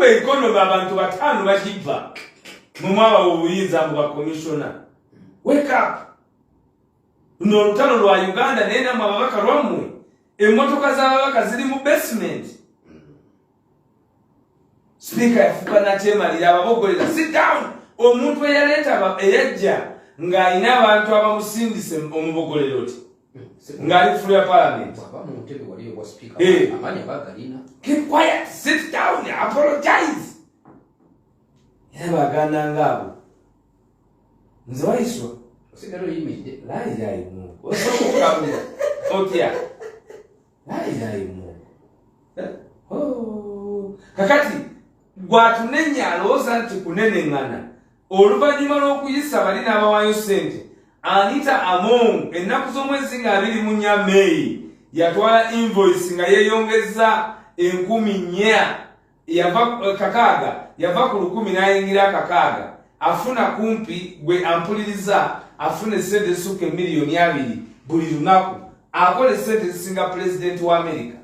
Kuba economy abantu 5 bakiva mumwabawa obuyinza mu bakomishona. Wake up. Luno olutalo lwa Uganda, naye nammwe ababaka lwammwe. Emmotoka z'ababaka ziri mu basement. Sipiika yafuuka nakyemalira, ababogolera, "Sit down." Omuntu eyaleeta, eyajja ng'alina abantu abamusindise, omubogolera oti ng'ali ku floor ya parliament? Bw'aba mu ntebe wali obwa sipiika, amaanyi aba agalina. "Keep quiet, sit down, apologize." Era baganda ngaabo, nze wayiswa. Osigala oyimiridde. Layilayi Mungu, osobola otya? Layilayi Mungu. Oh. Kakati gwatunenya, alowooza nti kuneneŋŋana oluvannyuma lw'okuyisa bali n'abawaayo ssente. Anita Among, ennaku z'omwezi nga 24 Meeyi, yatwala invoice nga yeeyongeza 4,000, yava 6, yava ku 1,000 n'ayingira 6. Afuna kumpi, gwe ampuliriza, afuna esente ezisukka 2 million buli lunaku. Akola esente ezisinga pulezidenti wa Amerika.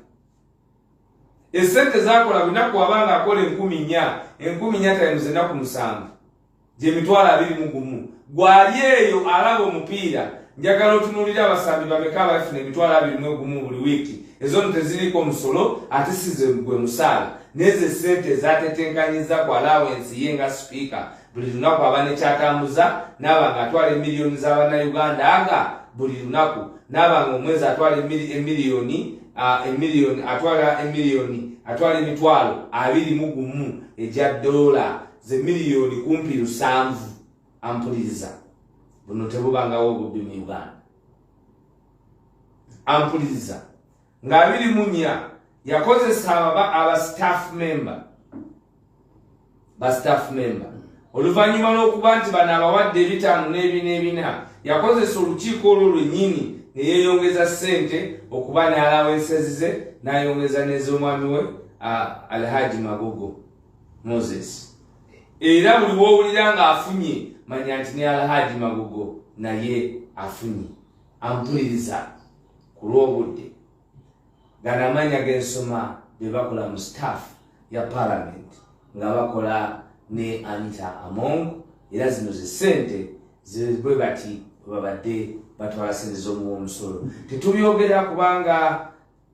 Esente zakola lunaku, wabanga akola 4,000, 4,000 times ennaku 7, gye 21,000. Gwali eyo alaba omupiira, njagala otunuulire abasambi bameka abafuna 21,000 buli wiiki. Ezo no teziriiko musolo, ate size gwe musaala. Nezo esente zatetenkanyiza ku allowance ye nga sipiika. Buli lunaku aba nekyatambuza, naaba nga atwala emiliyoni z'abannayuganda aga buli lunaku, naaba nga omwezi atwala emiliyoni, emiliyoni, atwala emiliyoni, atwala 21,000 egya dola, ze miliyoni kumpi 7. Ampuliriza, buno tebubangawo obubbi mu Uganda. Ampuliriza, nga 24 yakozesa aba staff member, ba staff member, oluvannyuma lw'okuba nti bano abawadde 5 n'ebina ebina, yakozesa olukiiko olwo lwennyini ne yeeyongeza ssente okuba ne allowances ze, n'ayongeza n'ez'omwami we, Alhaji Magogo Moses. Era buli woowulira ng'afunye, manya nti ne Alhaji Magogo naye afunye. Ampuliriza, ku lw'obudde, gano amanya g'ensoma be bakola mu staff ya parliament nga bakola ne Anita Among. Era zino ze ssente bwe bati bwe babadde batwala sente z'omuwa omusolo. Tetubyogera kubanga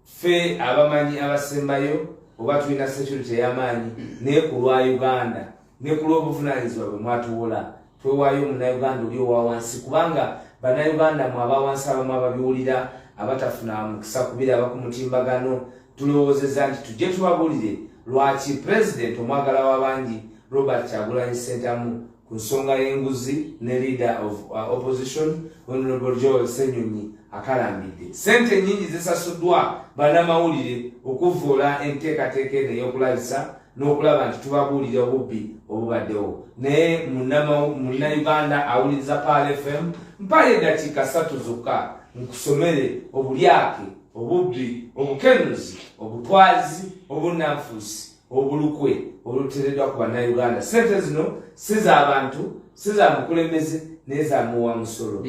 ffe abamanyi abasembayo oba tulina security ey'amaanyi, naye ku lwa Uganda ne ku lw'obuvunaanyizibwa bwe mwatuwola, twewaayo Munnayuganda oli owa wansi, kubanga Bannayuganda mwe aba wansi abamu ababiwulira, abatafuna mukisa kubiraba ku mutimbagano, tulowoozezza nti tujje tubabuulire lwaki Pulezidenti omwagala w'abangi Robert Kyagulanyi Ssentamu ku nsonga y'enguzi ne Leader of Opposition Honorable Joel Ssenyonyi akalambidde sente nyingi zisasuddwa bannamawulire okuvvoola enteekateeka eno ey'okulabisa n'okulaba nti tubabuulira obubbi obubaddewo. Naye Munnayuganda awuliriza Pearl FM, mpayo eddakiika 3 zokka nkusomere obulyake, obubbi, obukenuzi, obutwazi, obunnanfuusi, obulukwe oluteereddwa ku Bannayuganda. Sente zino si z'abantu, si za mukulembeze, naye za muwa musolo.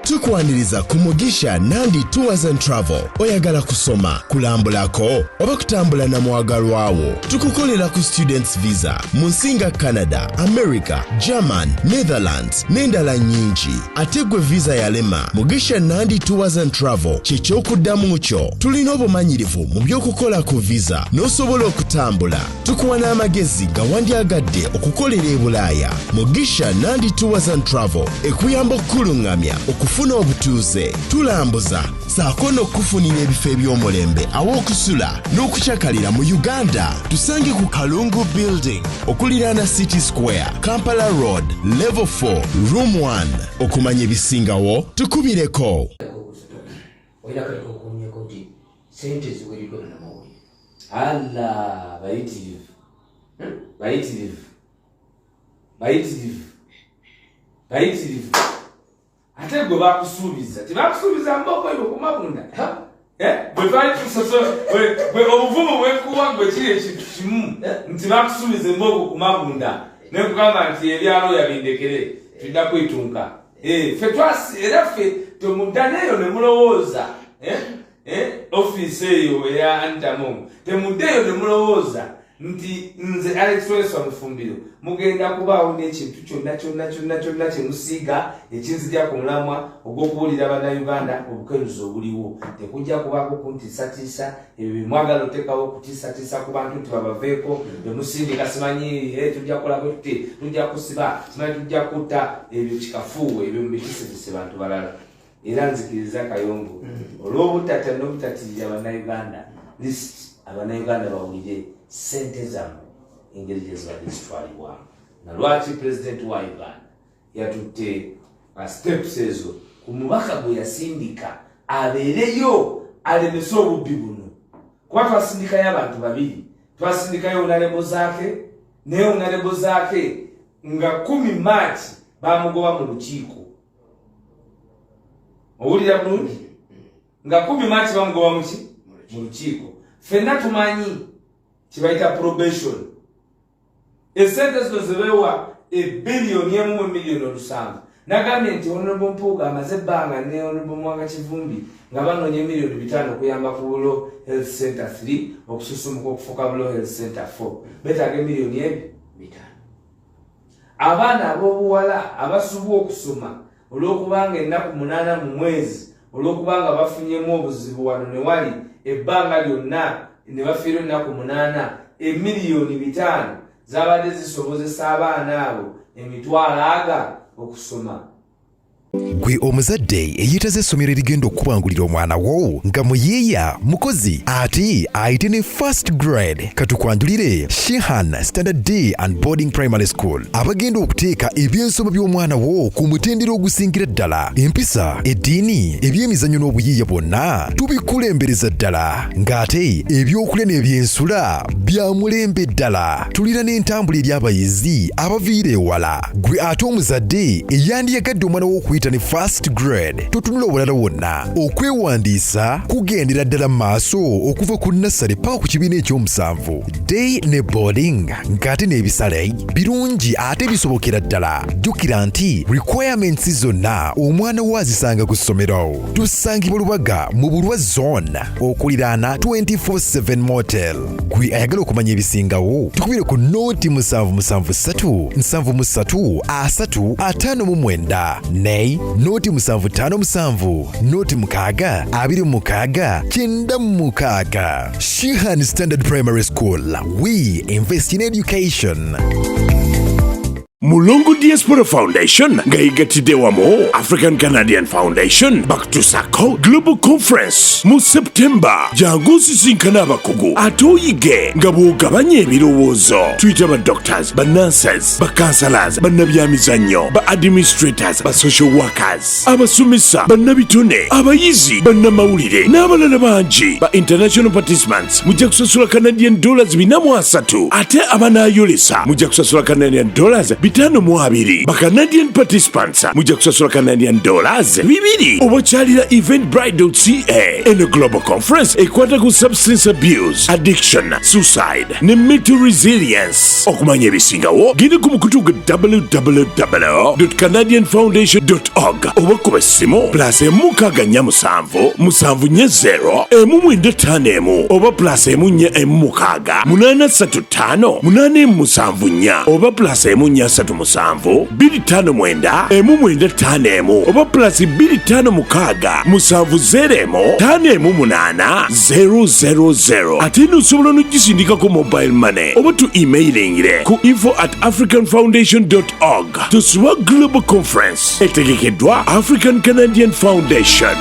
Tukwaniriza ku Mugisha Nandi Tours and Travel. Oyagala kusoma, kulambulako oba kutambula na mwagalwawo? Tukukolera ku students visa mu nsi nga Canada, America, German, Netherlands n'endala nnyingi. Ate gwe visa yalema, Mugisha Nandi Tours and Travel kyekyokuddamu kyo. Tulina obumanyirivu mu by'okukola ku visa n'osobola okutambula. Tukuwa n'amagezi nga wandyagadde okukolera e Bulaaya. Mugisha Nandi Tours and Travel ekuyamba okukuluŋŋamya okufuna obutuuze. Tulambuza saako n'okukufunira ebifo eby'omulembe aw'okusula n'okukyakalira mu Uganda. Tusange ku Kalungu Building okuliraana City Square, Kampala Road, level 4, room 1. Okumanya ebisingawo, tukubireko. Olina kale okunyeko nti sente ziwereddwa bannamawulire. Alla, bayitirivu, bayitirivu, bayitirivu, bayitirivu. Ate gwe bakusuubiza, tebakusuubiza mboko iwe kumabunda. Eh, bwe twali tusoso bwe obuvumu bwekuwa gwe kiri ekintu kimu nti bakusuubiza emboko kumabunda, nekugamba nti ebyalo yabindekere, tulina kwetunka. Eh, ffe twasi era ffe temudda neeyo ne mulowooza, eh, ofiisi eyo eya Anita Among, temuddeeyo ne mulowooza. Nti nze Alex Weswa Mufumbiro, mugenda kubaawo n'ekintu kyonna kyonna kyonna kyonna kye musiiga ekinzija ku mulamwa ogw'okubuulira Bannayuganda obukenuzi obuliwo. Tekujja kubaako kuntiisatiisa. Ebyo bemwagala oteekawo okutiisatiisa ku bantu nti babaveeko, bemusindika simanyi, tujja kukolako tuti, tujja kusiba, simanyi tujja kutta, ebyo kikafuuwe, ebyo mubitiisetiise bantu balala. Era nzikiriza Kayongo, olw'obutatya n'obutatirira Bannayuganda, list Abannayuganda bawulire sente zammwe engeri gye zibadde zitwalibwamu, na lwaki Pulezidenti wa Uganda yatutte steps ezo ku mubaka gwe yasindika abeereyo alemese obubbi buno. Kuba twasindikayo abantu babiri, twasindikayo Honorable Zaake, naye Honorable Zaake nga 10 March bamugoba mu lukiiko. Owulira bulungi? Nga 10 March bamugoba muki? Mu lukiiko. Ffenna tumanyi kibayita probation. Esente zino zebewa 1.1 biliyoni, nagambye nti Honorable Mpuuga amaze ebbanga ne Honorable Mwanga Kivumbi nga banoonya 5 miliyoni okuyamba ku Bulo Health Center 3 okususumuka okufuuka Bulo Health Center 4. Betaaga emiliyoni ebi 5. Abaana ab'obuwala abasubwa okusoma olw'okubanga ennaku 8 mu mwezi, olw'okubanga bafunyemu obuzibu wano ne wali ebbanga lyonna ne bafiirwa ennaku 8, 5 miliyoni zabadde zisobozesa abaana abo emitwalo aga okusoma. Gwe omuzadde eyeetaza essomero erigenda okukubangulira omwana wo nga muyiiya, mukozi ate ayite ne first grade, katukwanjulire Shihan Standard Day and Boarding Primary School, abagenda okuteeka ebyensoma by'omwana wo ku mutendera ogusingira ddala. Empisa, eddiini, ebyemizannyo n'obuyiiya bwonna tubikulembereza ddala, ng'ate ebyokulya n'ebyensula bya mulembe ddala. Tulina n'entambula eri abayizi abaviira ewala. Gwe ate omuzadde eyandiyagadde omwana wo okuyita ne first grade, totunula obulala wonna. Okwewandiisa kugendera ddala mu maaso okuva ku nursery paka ku kibiina ekyomusanvu, day ne boarding, ng'ate n'ebisale birungi ate bisobokera ddala. Jjukira nti requirements zonna omwana wo azisanga ku ssomero. Tusangibwa Lubaga mu Bulwa Zone, okuliraana 24/7 Motel. Gwe ayagala okumanya ebisingawo, tukubire ku 077 73 30 59 ne 0757 06 26 96. Shihan Standard Primary School, we invest in education. Mulongo Diaspora Foundation nga yegattidde wamu African Canadian Foundation bakutusako Global Conference mu September. Jangu osisinkana abakugu ate oyige nga bw'ogabanya ebirowoozo. Tuyita ba doctors, ba nurses, ba counselors, bannabyamizannyo, ba administrators, ba social workers, abasomesa, bannabitone, abayizi, bannamawulire n'abalala bangi. Ba international participants mujja kusasula Canadian dollars 430, ate abanaayolesa mujja kusasula Canadian dollars 520. Ba Canadian participants mujja kusasula Canadian dollars 2. Oba kyalira eventbrite.ca. Eno global conference ekwata ku substance abuse, addiction, suicide ne mental resilience. Okumanya ebisingawo, genda ku mukutu gwa www canadian foundation org oba kuba essimu plus 1 647 740 195 oba plus 1416 835 874 oba plus 1437 259 1951 oba plus 256 701 518 000. Ate eno osobola n'ogisindikako mobile money oba tu emailingire ku info@africanfoundation org. Tosubwa Global Conference, etegekeddwa African Canadian Foundation.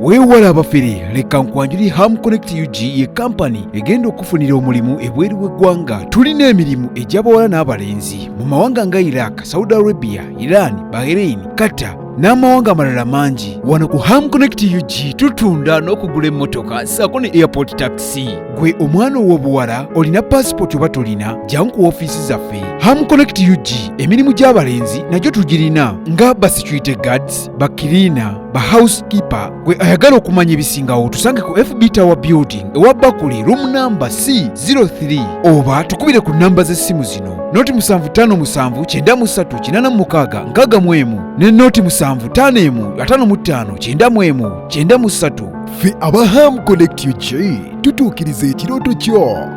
Weewala abafere, leka nkwanjuli Ham Connect UG. Ye kampani egenda okufunira omulimu ebweru w'eggwanga. Tulina emirimu egy'abawala n'abalenzi mu mawanga nga Iraq, Saudi Arabia, Iran, Bahrain, Qatar n'amawanga amalala mangi. Wano ku Ham Connect UG tutunda n'okugula emmotoka ssaako ne airport taxi. Gwe omwana ow'obuwala, olina pasipoti oba tolina, jangu ku ofiisi zaffe Ham Connect UG. Emirimu gy'abalenzi nagyo tugirina nga ba security guards, ba cleaner, ba housekeeper. Gwe ayagala okumanya ebisingawo, tusange ku FB Tower Building ewa Bakuli, room number C03, oba tukubire ku namba z'essimu zino: 0 757 93 86 61 ne 0 751 55 91 93. Ffe aba Ham Connect UG tutuukiriza ekirooto kyo.